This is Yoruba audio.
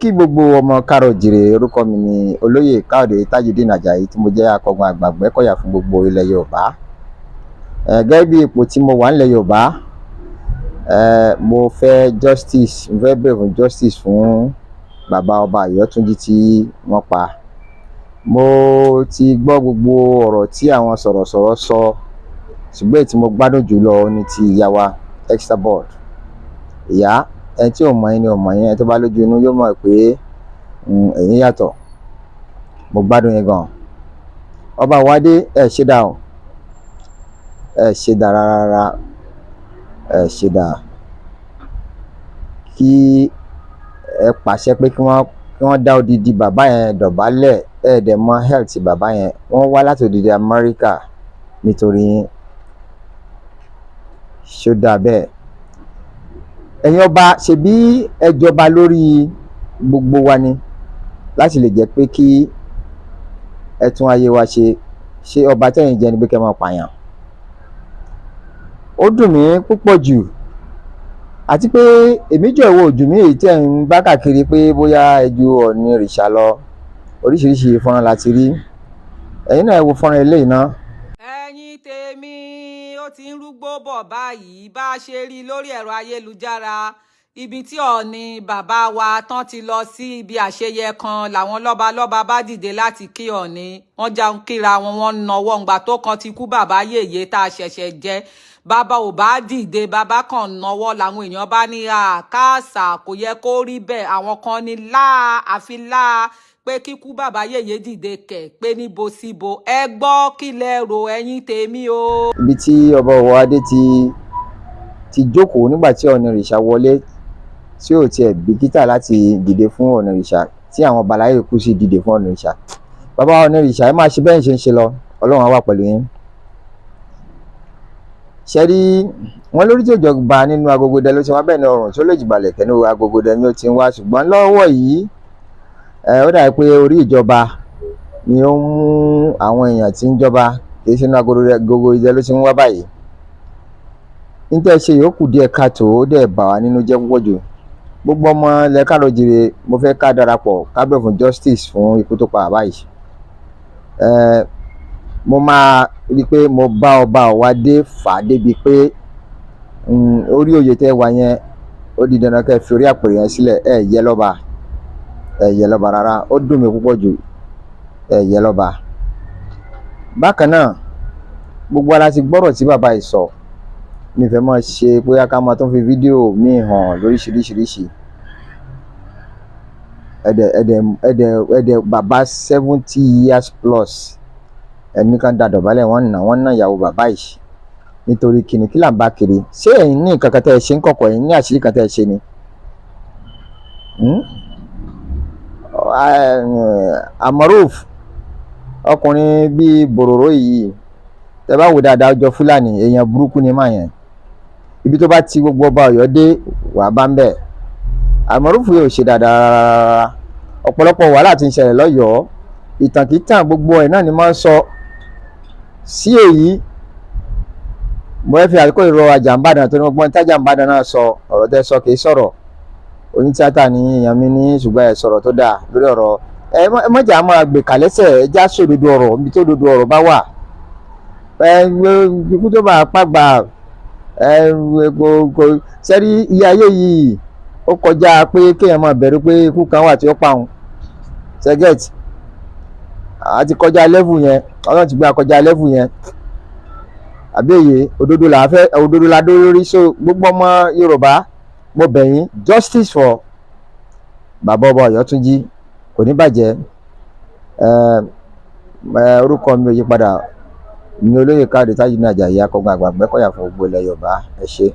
Kí gbogbo ọmọ káàárọ̀ oòjíire. Orúkọ mi ni Olóyè Káyọ̀dé Tajudeen Ajayi, tí mo jẹ́ akọgun àgbà Àgbẹ̀kọ̀yà fún gbogbo ilẹ̀ Yorùbá. Gẹ́gẹ́ bí ipò tí mo wà nílẹ̀ Yorùbá, mo fẹ́ justice, mo fẹ́ bẹ̀rẹ̀ fún justice fún bàbá ọba Ọ̀yọ́túnjí tí wọ́n pa. Mo ti gbọ́ gbogbo ọ̀rọ̀ tí àwọn sọ̀rọ̀sọ̀rọ̀ sọ, ṣùgbọ́n èyí tí mo gbádùn jù lọ ní ti ìyá wa Esabod. Ìyá, ẹni tí ò mọ̀ yín ni ò mọ̀ yín, ẹni tó bá lójú inú yóò mọ̀ pé ẹ̀yin yàtọ̀. Mo gbádùn yín gan. Ọba Ọwádé, ẹ ṣe dá o, ẹ ṣe dá rárá, ẹ ṣe dá. Kí ẹ pàṣẹ pé kí wọ́n dá odidi bàbá yẹn dọ̀bálẹ̀, ẹ dẹ̀ mọ health bàbá yẹn. Wọ́n wá láti odidi Amẹ́ríkà nítorí yín. Ṣó dáa bẹ́ẹ̀? Ẹ̀yin ọba, ṣebí ẹ jọba lórí gbogbo wa ni láti lè jẹ́ pé kí ẹ tún ayé wa ṣe. Ṣé ọba tẹ́yin jẹ́ ni pé kẹ́ máa pààyàn? Ó dùn mí púpọ̀ jù, àti pé èmi jọ ìwọ ojú mi, èyí tí ẹ̀ ń bá káàkiri pé bóyá ẹ ju Ọọ̀ni ìrìṣà lọ. Oríṣiríṣi fọ́nrán la ti rí. Ẹ̀yin náà, ẹ wo fọ́nrán eléyìí ná. Ẹ̀yin tèmi, ó ti ń rúgbó bọ̀ báyìí. Bá a ṣe rí lórí ẹ̀rọ ayélujára, ibi tí Ọọ̀ni bàbá wa tán ti lọ sí ibi àṣeyẹ kan, làwọn lọ́balọ́ba bá dìde láti kí Ọọ̀ni. Wọ́n já ń kíra wọn, wọ́n ń nawọ́ ǹgbà tó kan ti kú. Bàbá yèyé tá a ṣẹ̀ṣẹ̀ jẹ́ bàbá ò bá dìde, bàbá kan nawọ́, làwọn èèyàn bá ní àkáàsà, kò yẹ kó rí bẹ́ẹ̀. Àwọn kan ní láà, àfi láà pé kíkú bàbá yèyé dìde kẹ̀ pé níbo síbo. Ẹ gbọ́, kí lẹ rò, ẹ̀yin tèmi o? Ibi tí ọba Ọwádé ti jókòó nígbà tí Ọọ̀ni ìrìṣà wọlé, tí ò tiẹ̀ bìkítà láti dìde fún Ọọ̀ni ìrìṣà, tí àwọn ọba aláyè kú sí dìde fún Ọọ̀ni ìrìṣà. Bàbá Ọọ̀ni ìrìṣà, ẹ máa ṣe bẹ́ẹ̀ ṣe ń ṣe lọ, Ọlọ́run á wà pẹ̀lú yín. Ṣe rí wọn lórí tí ò jọba nínú agogo dẹ ló ti wá, bẹ́ẹ̀ ni ọrùn tó lè jìbàlẹ̀ kẹ́nu agogo dẹ ni ó ti ń wá. Ṣùgbọ́n lọ́wọ́ yìí, ó dàbí pé orí ìjọba ni ó ń mú àwọn èèyàn tí ń jọba, kì í ṣe inú agogo idẹ ló ti ń wá báyìí. Níta ṣe yòókù díẹ̀ káàtó, ó dẹ̀ bà wá nínú jẹ́ púpọ̀ jù. Gbogbo ọmọ ilẹ̀ káàárọ̀ oòjíire, mo fẹ́ ká darapọ̀, ká bẹ̀ fún justice fún ikú tó pa bàbá yìí. Mo máa rí i pé mo bá ọba Ọ̀wádé fà á débi pé orí oyè tẹ́ wà yẹn, ó di dandan kẹ́ ẹ fi orí àpèrè yẹn sílẹ̀. Ẹ yẹ lọ́ba, ẹ yẹ lọ́ba rárá. Ó dùn mí púpọ̀ jù, ẹ yẹ lọ́ba. Bákan náà, gbogbo ara ti gbọ́rọ̀ tí bàbá yìí sọ. Mi fẹ́ máa ṣe bóyá ká máa tún fi fídíò míì hàn lóríṣiríṣiríṣi. Ẹ̀dẹ̀ ẹ̀dẹ̀ ẹ̀dẹ̀ ẹ̀dẹ̀ bàbá 70 years plus, ẹni kan da dọ̀bálẹ̀, wọ́n nà, wọ́n ná ìyàwó bàbá yìí. Nítorí kíni? Kí là ń bá kiri? Ṣé ẹ̀yin ní nǹkan kan tẹ́ ẹ ṣe ń kọ̀kọ̀? Ẹ̀yin ní àṣírí kan tẹ́ ẹ ṣe ni? Hmm? Amaruf, ọkùnrin bíi bòròró yìí, tẹ́ bá wò dáadáa, ọjọ́ Fúlàní, èèyàn burúkú ni máa yẹn. Ibi tó bá ti gbogbo ọba Ọ̀yọ́ dé, wàá bá ń bẹ̀. Amaruf yóò ṣe dáadáa rárá. Ọ̀pọ̀lọpọ̀ wàhálà tí ń ṣẹlẹ̀ lọ́yọ̀ọ́, ìtànkítàn gbogbo ẹ̀ náà ni máa ń sọ sí èyí. Mo fẹ́ fi àkókò ìrọ̀ Àjàǹbàdàn tó ní gbọ́n tájàǹbàdàn náà sọ. Ọ̀rọ̀ tẹ́ sọ kì í sọ̀rọ̀ onítìátà ní èèyàn mi ní, ṣùgbọ́n ẹ sọ̀rọ̀ tó dáa lórí ọ̀rọ̀. Ẹ mọ̀jà máa gbè kàlẹ́sẹ̀, ẹ já sódodo ọ̀rọ̀ níbi tó dodo ọ̀rọ̀ bá wà. Ẹ ikú tó bá pàgbà, ẹ kò sẹ́rí. Ilé ayé yìí, ó kọjá pé kéèyàn máa bẹ̀rù pé ikú kan wà tí ó pa òun. Ṣẹ́gẹ̀t àti kọjá level yẹn, Ọlọ́run ti gbé akọjá level yẹn. Àbí òye? Òdodo là á fẹ́, òdodo la dó lórí. So gbogbo ọmọ Yorùbá, mo bẹ̀ yín, justice for bàbá ọba Ọ̀yọ́túnjí. Kò ní bàjẹ́. Ẹ ẹ orúkọ mi ò yí padà ní, olóyè Káyọ̀dé Tajudeen Àjàyí, akọgun àgbà Àgbẹ̀kọ̀yà fún gbogbo ilẹ̀ Yorùbá. Ẹ ṣé.